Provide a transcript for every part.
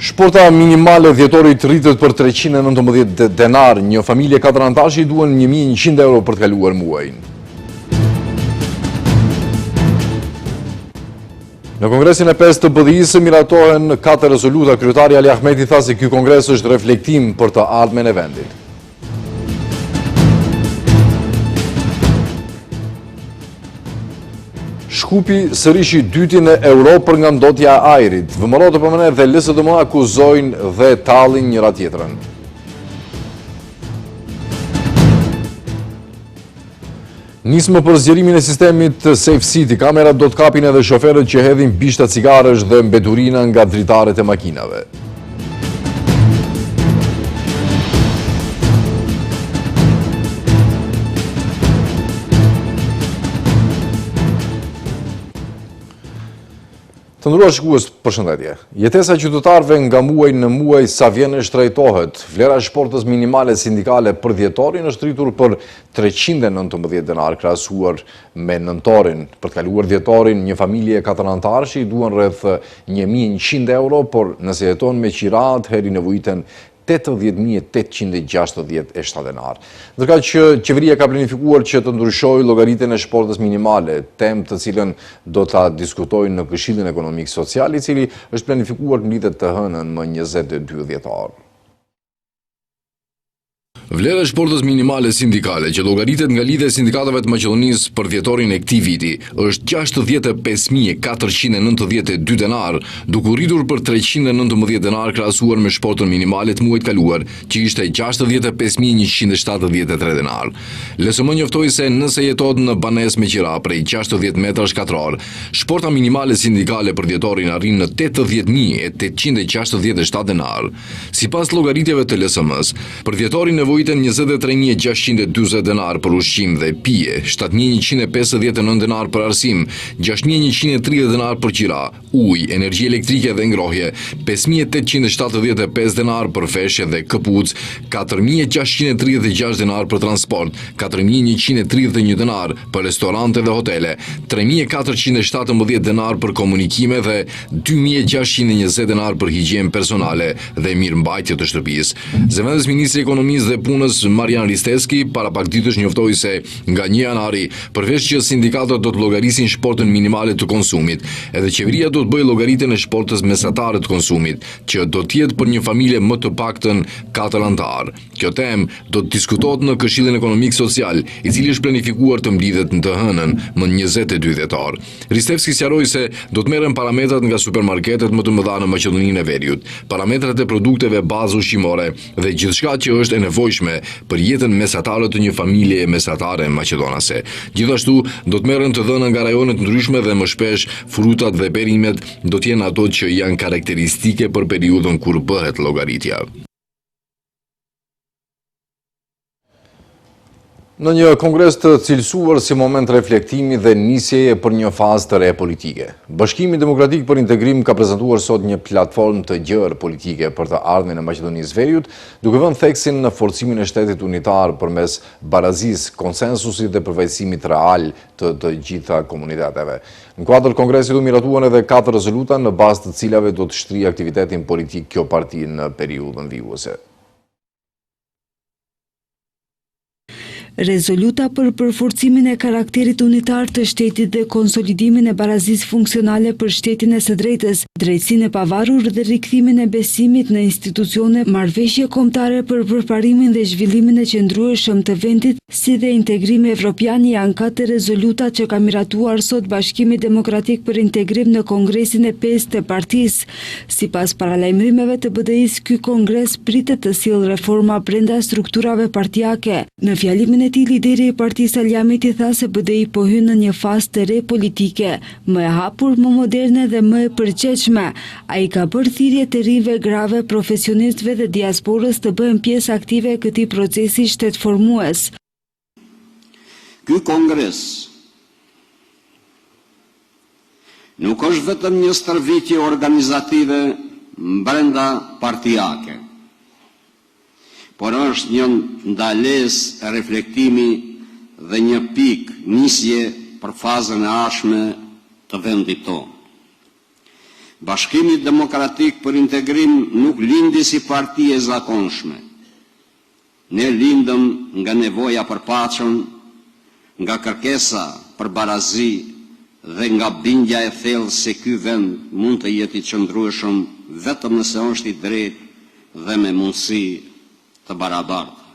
Shporta minimale e dhjetorit rritet për 319 denarë, një familje katëranëtarëshe i duhen 1100 euro për të kaluar muajin. Në kongresin e 5 të BDI-së miratohen katër rezoluta, kryetari Ali Ahmeti tha se ky kongres është reflektim për të ardhmen e vendit. Shkupi sërish i dyti në Europë për nga ndotja e ajrit. VMRO-DPMNE dhe LSDM akuzojnë dhe tallin njëra tjetrën. Nismë për zgjerimin e sistemit Safe City, kamerat do të kapin edhe shoferët që hedhin bishta cigaresh dhe mbeturina nga dritaret e makinave. Të nderuar shikues, përshëndetje. Jetesa e qytetarëve nga muaj në muaj sa vjen e shtrenjtohet. Vlera e shportës minimale sindikale për dhjetorin është rritur për 319 denarë krahasuar me nëntorin. Për të kaluar dhjetorin, një familje katëranëtarëshe i duhen rreth 1100 euro, por nëse jeton me qira, atëherë i nevojiten 80.867 denarë. Ndërkaq që qeveria ka planifikuar që të ndryshojë llogaritjen e shportës minimale, temë të cilën do ta diskutojë në Këshillin Ekonomik Social, i cili është planifikuar të mblidhet të hënën më 22 dhjetor. Vlera e shportës minimale sindikale që llogaritet nga Lidhja e Sindikatave të Maqedonisë për dhjetorin e këtij viti është 65.492 denarë, duke u rritur për 319 denarë krahasuar me shportën minimale të muajit kaluar, që ishte 65.173 denarë. LSM njoftoi se nëse jetohet në banesë me qira prej 60 metrash katrorë, shporta minimale sindikale për dhjetorin arrin në 80.867 denarë. Sipas llogaritjeve të LSM-së, për dhjetorin nevojiten 23.640 denarë për ushqim dhe pije, 7.159 denarë për arsim, 6.130 denarë për qira, ujë, energji elektrike dhe ngrohje, 5.875 denarë për veshje dhe këpucë, 4.636 denarë për transport, 4.131 denarë për restorante dhe hotele, 3.417 denarë për komunikime dhe 2.620 denarë për higjienë personale dhe mirëmbajtje të shtëpisë. Zëvendës Ministri i Ekonomisë dhe Punës Marjan Risteski para pak ditësh njoftoi se nga 1 janari, përveç që sindikatat do të llogarisin shportën minimale të konsumit, edhe qeveria do të bëjë llogaritjen e shportës mesatare të konsumit, që do të jetë për një familje më të paktën 4 anëtarë. Kjo temë do të diskutohet në Këshillin Ekonomik Social, i cili është planifikuar të mblidhet në të hënën, më 22 dhjetor. Ristevski sqaroi se do të merren parametrat nga supermarketet më të mëdha në Maqedoninë e Veriut, parametrat e produkteve bazë ushqimore dhe gjithçka që është e nevojshme për jetën mesatare të një familjeje mesatare maqedonase. Gjithashtu, do të merren të dhëna nga rajone të ndryshme dhe më shpesh frutat dhe perimet do të jenë ato që janë karakteristike për periudhën kur bëhet llogaritja. Në një kongres të cilësuar si moment reflektimi dhe nisjeje për një fazë të re politike. Bashkimi Demokratik për Integrim ka prezantuar sot një platformë të gjerë politike për të ardhmen e Maqedonisë së Veriut, duke vënë theksin në forcimin e shtetit unitar përmes barazisë, konsensusit dhe përfaqësimit real të të gjitha komuniteteve. Në kuadër të kongresit u miratuan edhe katër rezoluta në bazë të cilave do të shtrijë aktivitetin politik kjo parti në periudhën vijuese. Rezoluta për përforcimin e karakterit unitar të shtetit dhe konsolidimin e barazisë funksionale për shtetin e së drejtës, drejtësinë e pavarur dhe rikthimin e besimit në institucione, marrëveshje kombëtare për përparimin dhe zhvillimin e qëndrueshëm të vendit, si dhe integrimi evropian janë katër rezolutat që ka miratuar sot Bashkimi Demokratik për Integrim në Kongresin e pestë të partisë. Sipas paralajmërimeve të BDI-së, ky kongres pritet të sjellë reforma brenda strukturave partiake. Në fjalimin e tij, lideri i partisë Ali Ahmeti tha se BDI po hyn në një fazë të re politike, më e hapur, më moderne dhe më e përgjegjshme. Ai ka bërë thirrje të rinjve, grave, profesionistëve dhe diasporës të bëhen pjesë aktive e këtij procesi shtetformues. Ky kongres nuk është vetëm një stërvitje organizative brenda partiake, por është një ndalesë reflektimi dhe një pikë nisje për fazën e ardhshme të vendit tonë. Bashkimi Demokratik për Integrim nuk lindi si parti e zakonshme. Ne lindëm nga nevoja për paqen, nga kërkesa për barazi dhe nga bindja e thellë se ky vend mund të jetë i qëndrueshëm vetëm nëse është i drejtë dhe me mundësi të barabarta.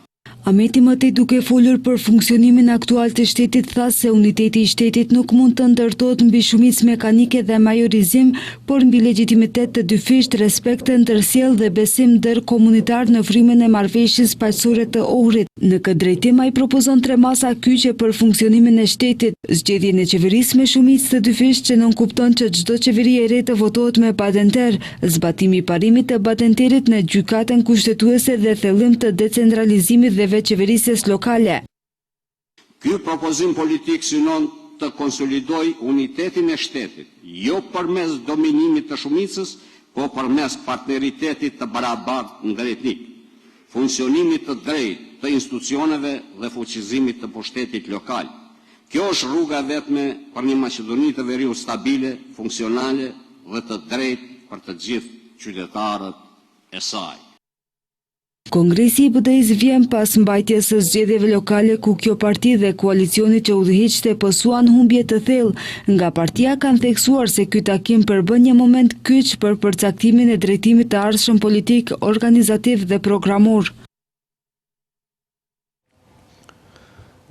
Ahmeti më tej duke folur për funksionimin aktual të shtetit tha se uniteti i shtetit nuk mund të ndërtohet mbi shumicë mekanike dhe majorizim, por mbi legjitimitet të dyfishtë, respekt të ndërsjellë dhe besim ndërkomunitar në frymën e marrëveshjes paqësore të Ohrit. Në këtë drejtim ai propozon tre masa kyçe për funksionimin e shtetit, zgjedhjen e qeverisë me shumicë të dyfishtë që nënkupton që çdo qeveri e re të votohet me Badenter, Zbatimi i parimit të Badenterit në Gjykatën Kushtetuese dhe thellim të decentralizimit dhe vetëqeverisjes lokale. Ky propozim politik synon të konsolidojë unitetin e shtetit, jo përmes dominimit të shumicës, po përmes partneritetit të barabartë ndëretnik, funksionimit të drejtë të institucioneve dhe fuqizimit të pushtetit lokal. Kjo është rruga e vetme për një Maqedoni të Veriut stabile, funksionale dhe të drejtë për të gjithë qytetarët e saj. Kongresi i BDI-së vjen pas mbajtjes së zgjedhjeve lokale ku kjo parti dhe koalicioni që udhëhiqte pësuan humbje të thellë. Nga partia kanë theksuar se ky takim përbën një moment kyç për përcaktimin e drejtimit të ardhshëm politik, organizativ dhe programor.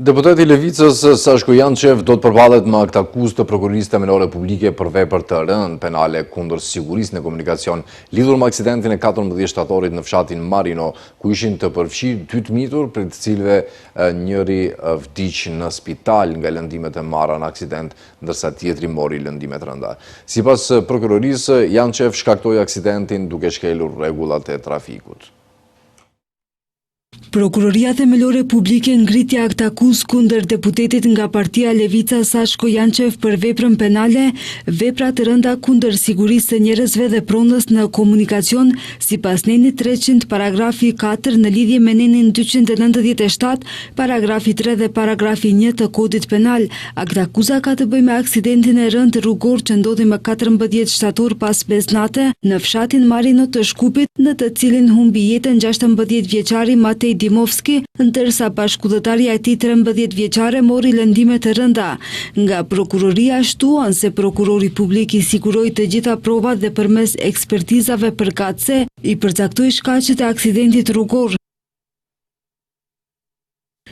Deputeti i Levicës, Sashko Jançev, do të përballet me aktakuzë të Prokurorisë Themelore Publike për vepër të rëndë penale kundër sigurisë në komunikacion, lidhur me aksidentin e 14 shtatorit në fshatin Marino, ku ishin të përfshirë dy të mitur, prej të cilëve njëri vdiq në spital nga lëndimet e marra në aksident, ndërsa tjetri mori lëndime të rënda. Sipas Prokurorisë, Jançev shkaktoi aksidentin duke shkelur rregullat e trafikut. Prokuroria Themelore Publike ngriti aktakuzë kundër deputetit nga partia Levica Sashko Jançev për veprën penale Vepra të rënda kundër sigurisë së njerëzve dhe pronës në komunikacion sipas nenit 300 paragrafi 4 në lidhje me nenin 297 paragrafi 3 dhe paragrafi 1 të Kodit Penal. Aktakuza ka të bëjë me aksidentin e rëndë rrugor që ndodhi më 14 shtator pas mesnate në fshatin Marino të Shkupit, në të cilin humbi jetën 16 vjeçari Matej Dimovski, ndërsa bashkudhëtarja e tij 13 vjeçare mori lëndime të rënda. Nga prokuroria shtuan se prokurori publik i siguroi të gjitha provat dhe përmes ekspertizave përkatëse i përcaktoi shkaqet e aksidentit rrugor.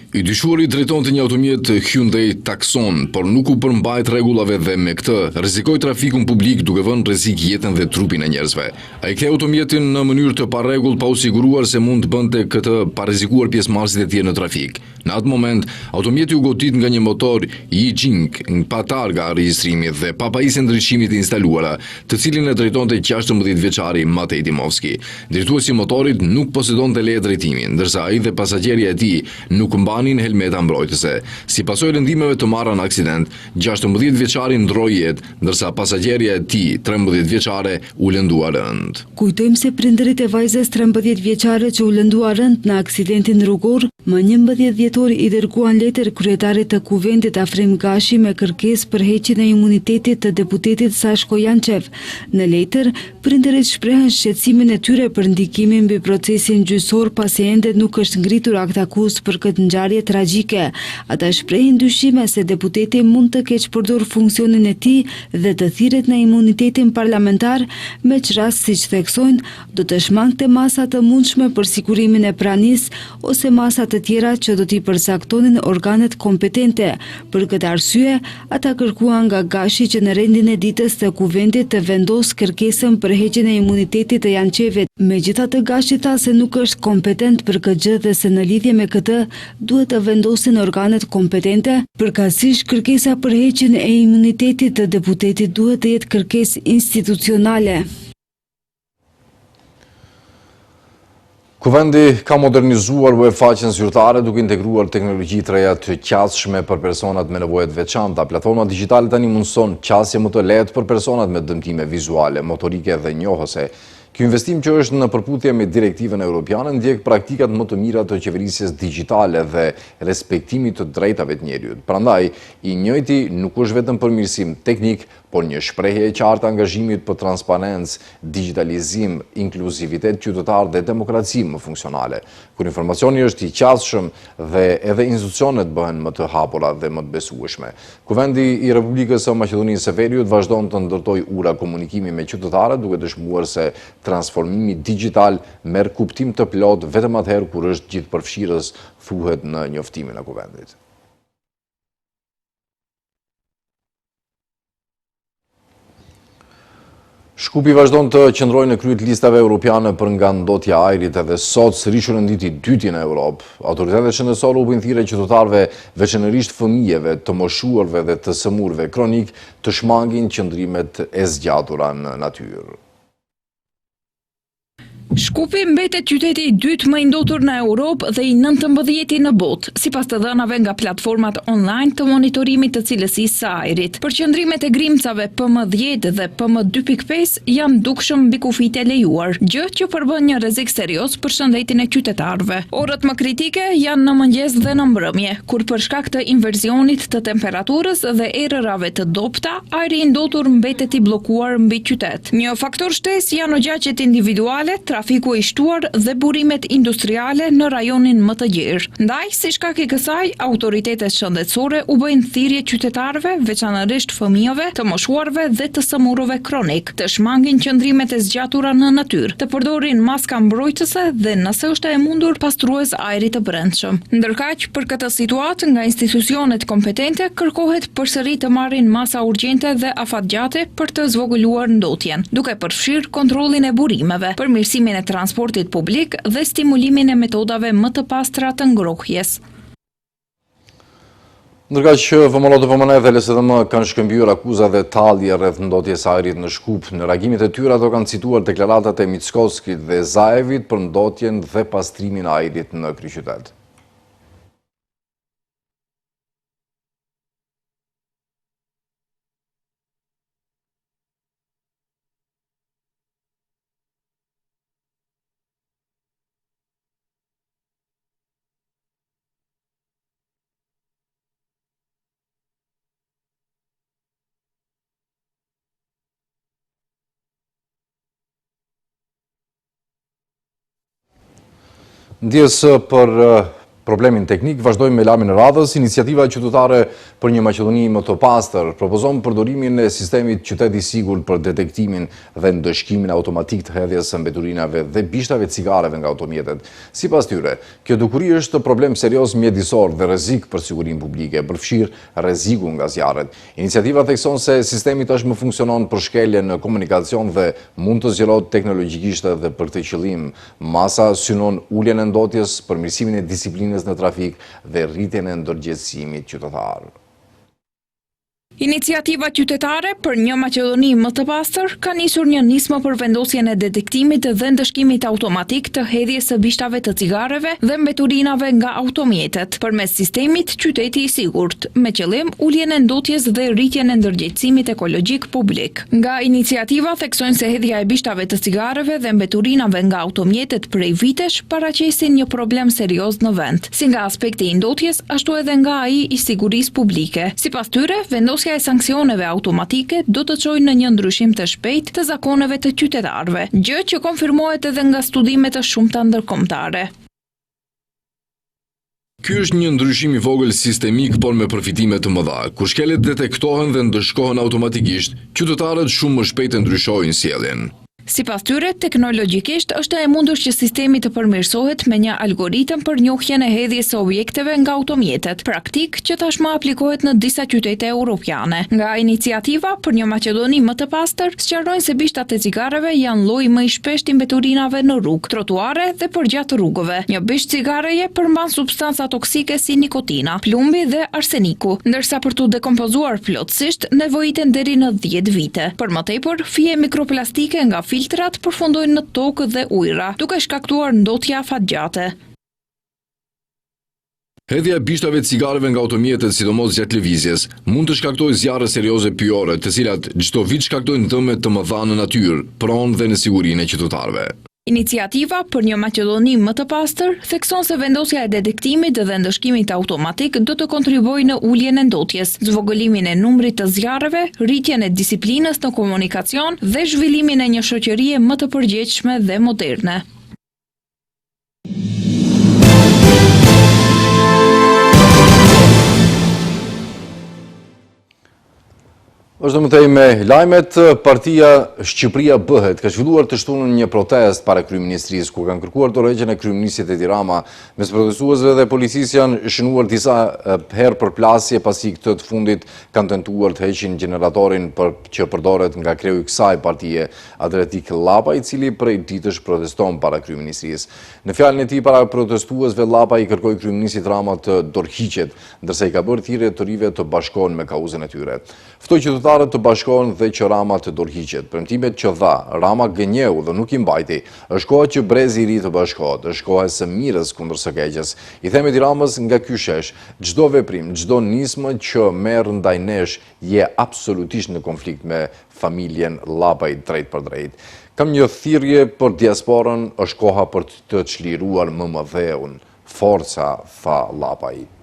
I dyshuari drejtonte një automjet Hyundai Tucson, por nuk u përmbajt rregullave dhe me këtë rrezikoi trafikun publik duke vënë në rrezik jetën dhe trupin e njerëzve. Ai ktheu automjetin në mënyrë të parregullt pa u siguruar se mund të bënte këtë pa rrezikuar pjesëmarrësit e tjerë në trafik. Në atë moment, automjeti u godit nga një motor Yijing pa targa regjistrimi dhe pa pajisje ndriçimi të instaluara, të cilin e drejtonte 16 vjeçari Matej Dimovski. Drejtuesi i motorit nuk posedonte leje drejtimi, ndërsa ai dhe pasagjerja e tij nuk mbanin helmeta mbrojtëse. Si pasojë e lëndimeve të marra në aksident, 16 vjeçari ndërroi jetë, ndërsa pasagjerja e tij, 13 vjeçare, u lëndua rëndë. Kujtojmë se prindërit e vajzës 13 vjeçare që u lëndua rëndë në aksidentin rrugor, më 11 dhjetor i dërguan letër kryetarit të Kuvendit Afrim Gashi me kërkesë për heqjen e imunitetit të deputetit Sashko Jançev. Në letër, Prindërit shprehën shqetësimin e tyre për ndikimin mbi procesin gjyqësor pasi ende nuk është ngritur aktakuzë për këtë ngjarje tragjike. Ata shprehin dyshime se deputeti mund të keqpërdorë funksionin e tij dhe të thirret në imunitetin parlamentar, me ç'rast siç theksojnë, do të shmangte masa të mundshme për sigurimin e pranisë ose masa të tjera që do t'i përcaktonin organet kompetente. Për këtë arsye, ata kërkuan nga Gashi që në rendin e ditës të Kuvendit të vendosë kërkesën për heqjen e imunitetit të Jançevit. Megjithatë Gashi tha se nuk është kompetent për këtë gjë dhe se në lidhje me këtë duhet të vendosin organet kompetente, përkatësisht kërkesa për heqjen e imunitetit të deputetit duhet të jetë kërkesë institucionale. Kuvendi ka modernizuar web faqen zyrtare duke integruar teknologji të reja të qasshme për personat me nevoja të veçanta. Platforma digjitale tani mundëson qasje më të lehtë për personat me dëmtime vizuale, motorike dhe njohëse. Ky investim që është në përputhje me direktivën europiane ndjek praktikat më të mira të qeverisjes digjitale dhe respektimit të drejtave të njeriut. Prandaj, i njëjti nuk është vetëm përmirësim teknik, por një shprehje e qartë e angazhimit për transparencë, digjitalizim, inkluzivitet qytetar dhe demokraci më funksionale. Kur informacioni është i qasshëm dhe edhe institucionet bëhen më të hapura dhe më të besueshme. Kuvendi i Republikës së Maqedonisë së Veriut vazhdon të ndërtojë ura komunikimi me qytetarët duke dëshmuar se transformimi digjital merr kuptim të plotë vetëm atëherë kur është gjithëpërfshirës, thuhet në njoftimin e Kuvendit. Shkupi vazhdon të qëndrojë në krye të listave europiane për nga ndotja e ajrit edhe sot sërish u rendit i dyti në Europë. Autoritetet shëndetësore u bëjnë thirrje qytetarëve, veçanërisht fëmijëve, të moshuarve dhe të sëmurëve kronikë, të shmangin qëndrimet e zgjatura në natyrë. Shkupi mbetet qyteti i dytë më i ndotur në Europë dhe i nëntëmbëdhjeti në botë, sipas të dhënave nga platformat online të monitorimit të cilësisë së ajrit. Përqendrimet e grimcave PM dhjetë dhe PM 2.5 janë dukshëm mbi kufijtë e lejuar, gjë që përbën një rrezik serioz për shëndetin e qytetarëve. Orët më kritike janë në mëngjes dhe në mbrëmje, kur për shkak të inverzionit të temperaturës dhe erërave të dobëta, ajri i ndotur mbetet i bllokuar mbi qytet. Një faktor shtesë janë oxhaqet individuale, trafiku i shtuar dhe burimet industriale në rajonin më të gjerë. Ndaj, si shkak i kësaj, autoritetet shëndetësore u bëjnë thirrje qytetarëve, veçanërisht fëmijëve, të moshuarve dhe të sëmurëve kronikë, të shmangin qëndrimet e zgjatura në natyrë, të përdorin maska mbrojtëse dhe, nëse është e mundur, pastrues ajri të brendshëm. Ndërkaq, për këtë situatë, nga institucionet kompetente kërkohet përsëri të marrin masa urgjente dhe afatgjate për të zvogëluar ndotjen, duke përfshirë kontrollin e burimeve, përmirësimin e transportit publik dhe stimulimin e metodave më të pastra të ngrohjes. Ndërkaq VMRO-DPMNE dhe LSDM kanë shkëmbyer akuza dhe tallje rreth ndotjes së ajrit në Shkup. Në reagimet e tyre ato kanë cituar deklaratat e Mickoskit dhe Zaevit për ndotjen dhe pastrimin e ajrit në kryeqytet. Ndjesë për problemin teknik, vazhdojmë me lajmin e radhës. Iniciativa qytetare për një Maqedoni më të pastër propozon përdorimin e sistemit Qytet i Sigurt për detektimin dhe ndëshkimin automatik të hedhjes së mbeturinave dhe bishtave cigareve nga automjetet. Sipas tyre, kjo dukuri është problem serioz mjedisor dhe rrezik për sigurinë publike, përfshirë rrezikun nga zjarret. Iniciativa thekson se sistemi tashmë funksionon për shkelje në komunikacion dhe mund të zgjerohet teknologjikisht edhe për këtë qëllim. Masa synon uljen e ndotjes, përmirësimin e disiplinës në trafik dhe rritjen e ndërgjegjësimit qytetar. Iniciativa qytetare për një Maqedoni më të pastër ka nisur një nismë për vendosjen e detektimit dhe ndëshkimit automatik të hedhjes së bishtave të cigareve dhe mbeturinave nga automjetet përmes sistemit Qyteti i Sigurt. me qëllim uljen e ndotjes dhe rritjen e ndërgjegjësimit ekologjik publik. Nga iniciativa theksojnë se hedhja e bishtave të cigareve dhe mbeturinave nga automjetet prej vitesh paraqesin një problem serioz në vend, si nga aspekti i ndotjes, ashtu edhe nga ai i sigurisë publike. Sipas tyre, vendosja e sanksioneve automatike do të çojë në një ndryshim të shpejtë të zakoneve të qytetarëve, gjë që konfirmohet edhe nga studime të shumta ndërkombëtare. Ky është një ndryshim i vogël sistemik, por me përfitime të mëdha. Kur shkeljet detektohen dhe ndëshkohen automatikisht, qytetarët shumë më shpejt e ndryshojnë sjelljen. Sipas tyre, teknologjikisht është e mundur që sistemi të përmirësohet me një algoritëm për njohjen e hedhjes së objekteve nga automjetet, praktikë që tashmë aplikohet në disa qytete europiane. Nga iniciativa për një Maqedoni më të pastër, sqarojnë se bishtat e cigareve janë lloji më i shpeshtë i mbeturinave në rrugë, trotuare dhe përgjatë rrugëve. Një bisht cigareje përmban substanca toksike si nikotina, plumbi dhe arseniku, ndërsa për t'u dekompozuar plotësisht nevojiten deri në dhjetë vite. Për më tepër, fije mikroplastike nga filtrat përfundojnë në tokë dhe ujëra, duke shkaktuar ndotje afatgjate. Hedhja e bishtave të cigareve nga automjetet, sidomos gjatë lëvizjes, mund të shkaktojë zjarre serioze pyjore, të cilat çdo vit shkaktojnë dëme të mëdha në natyrë, pronë dhe në sigurinë e qytetarëve. Iniciativa për një Maqedoni më të pastër thekson se vendosja e detektimit dhe ndëshkimit automatik do të kontribuojë në uljen e ndotjes, zvogëlimin e numrit të zjarreve, rritjen e disiplinës në komunikacion dhe zhvillimin e një shoqërie më të përgjegjshme dhe moderne. Vazhdojmë më tej me lajmet, partia Shqipëria Bëhet, ka zhvilluar të shtunën një protestë para kryeministrisë, ku kanë kërkuar dorëheqjen e kryeministrit Edi Rama. Mes protestuesve dhe policisë janë shënuar disa herë përplasje, pasi këta të fundit kanë tentuar të heqin gjeneratorin për, që përdoret nga kreu i kësaj partie. Adriatik Llapaj, i cili prej ditësh proteston para kryeministrisë. Në fjalën e tij para protestuesve, Llapaj i kërkoi kryeministrit Rama të dorëhiqet, ndërsa i ka bërë thirrje të rinjve të bashkohen me kauzën e tyre. Ftoj qytetarët të bashkohen dhe që Rama të dorëhiqet. Premtimet që dha, Rama gënjeu dhe nuk i mbajti. Është koha që brezi i ri të bashkohet, është koha e së mirës kundër së keqes. I them Edi Ramës nga ky shesh, çdo veprim, çdo nismë që merr ndaj nesh, je absolutisht në konflikt me familjen Llapaj drejtpërdrejt. Kam një thirrje për diasporën, është koha për të çliruar mëmëdheun. Forca, tha Llapaj.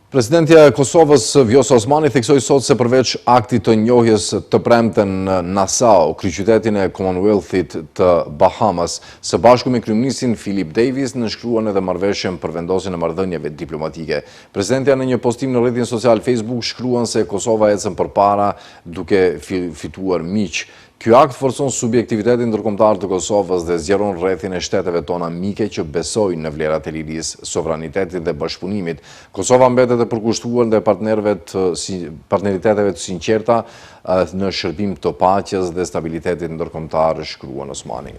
Presidentja e Kosovës, Vjosa Osmani, theksoi sot se përveç aktit të njohjes të premten në Nassau, kryeqytetin e Commonwealthit të Bahamas, së bashku me kryeministrin Philip Davis nënshkruan edhe marrëveshjen për vendosjen e marrëdhënieve diplomatike. Presidentja në një postim në rrjetin social Facebook shkruan se Kosova ecën përpara duke fituar miq. Ky akt forcon subjektivitetin ndërkombëtar të Kosovës dhe zgjeron rrethin e shteteve tona mike që besojnë në vlerat e lirisë, sovranitetit dhe bashkëpunimit. Kosova mbetet e përkushtuar ndaj partnerëve të partneriteteve të sinqerta në shërbim të paqes dhe stabilitetit ndërkombëtar, shkruan Osmani.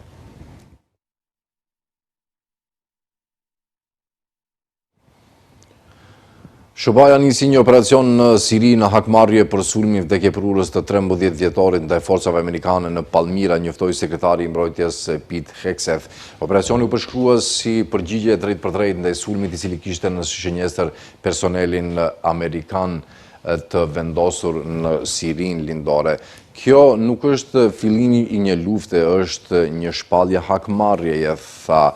SHBA-ja nisi një operacion në Siri në hakmarrje për sulmin vdekjeprurës të 13 dhjetorit ndaj forcave amerikane në Palmira, njoftoi sekretari i mbrojtjes Pete Hegseth. Operacioni u përshkrua si përgjigje e drejtpërdrejtë ndaj sulmit i cili kishte në shënjestër personelin amerikan të vendosur në Sirinë lindore. Kjo nuk është fillimi i një lufte, është një shpallje hakmarrjeje, tha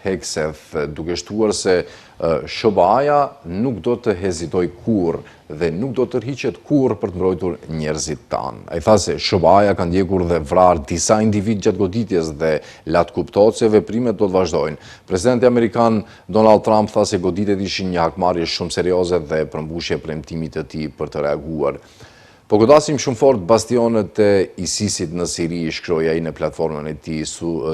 Hegseth, duke shtuar se SHBA-ja nuk do të hezitojë kurrë dhe nuk do të tërhiqet kurrë për të mbrojtur njerëzit tanë. Ai tha se SHBA-ja ka ndjekur dhe vrarë disa individë gjatë goditjes dhe la të kuptohet se veprimet do të vazhdojnë. Presidenti amerikan Donald Trump tha se goditjet ishin një hakmarrje shumë serioze dhe përmbushje e premtimit të tij për të reaguar. Po godasim shumë fort bastionet e ISIS-it në Siri, shkroi ai në platformën e tij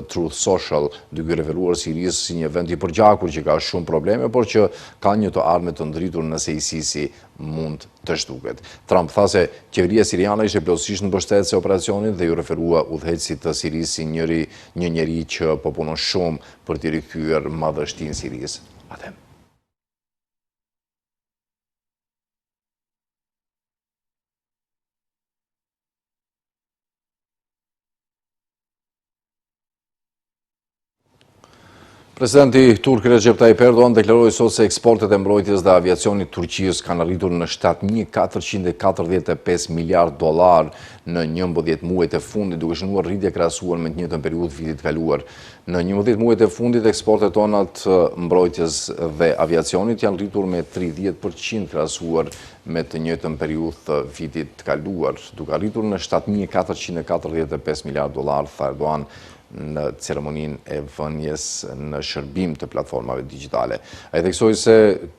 Truth Social, duke iu referuar Sirisë si një vend i përgjakur që ka shumë probleme, por që ka një të ardhme të ndritur nëse ISIS-i mund të zhduket. Trump tha se qeveria siriane ishte plotësisht mbështetëse e operacionit dhe iu referua udhëheqësit të Sirisë si njëri një njeri që po punon shumë për t'i rikthyer madhështinë Sirisë. Adem. Presidenti turk Recep Tayyip Erdogan deklaroi sot se eksportet e mbrojtjes dhe aviacionit të Turqisë kanë arritur në 7445 miliard dollar në 11 muajt e fundit, duke shënuar rritje krahasuar me të njëjtën periudhë vitit të kaluar. Në 11 muajt e fundit, eksportet tona të mbrojtjes dhe aviacionit janë rritur me 30% krahasuar me të njëjtën periudhë të vitit të kaluar, duke arritur në 7445 miliard dollar, tha Erdogan në ceremoninë e vënies në shërbim të platformave digjitale. Ai theksoi se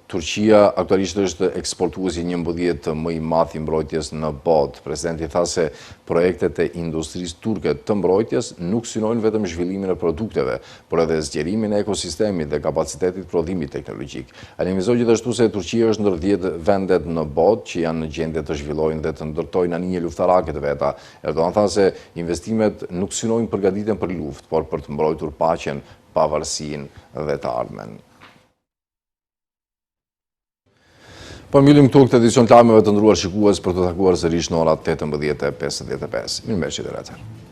Turqia aktualisht është eksportuesi 11 më i madh i mbrojtjes në botë. Presidenti tha se projektet e industrisë turke të mbrojtjes nuk synojnë vetëm zhvillimin e produkteve, por edhe zgjerimin e ekosistemit dhe kapacitetit të prodhimit teknologjik. Ai nënvizoi gjithashtu se Turqia është ndër 10 vendet në botë që janë në gjendje të zhvillojnë dhe të ndërtojnë anije luftarake të veta. Erdogan tha se investimet nuk synojnë përgatitjen për luftë, por për të mbrojtur paqen, pavarësinë dhe të ardhmen. Po mbyllim këtu këtë edicion të lajmeve të nderuar shikues për t'u takuar sërish në ora 18.55. Mirëmbrëmje deri atëherë.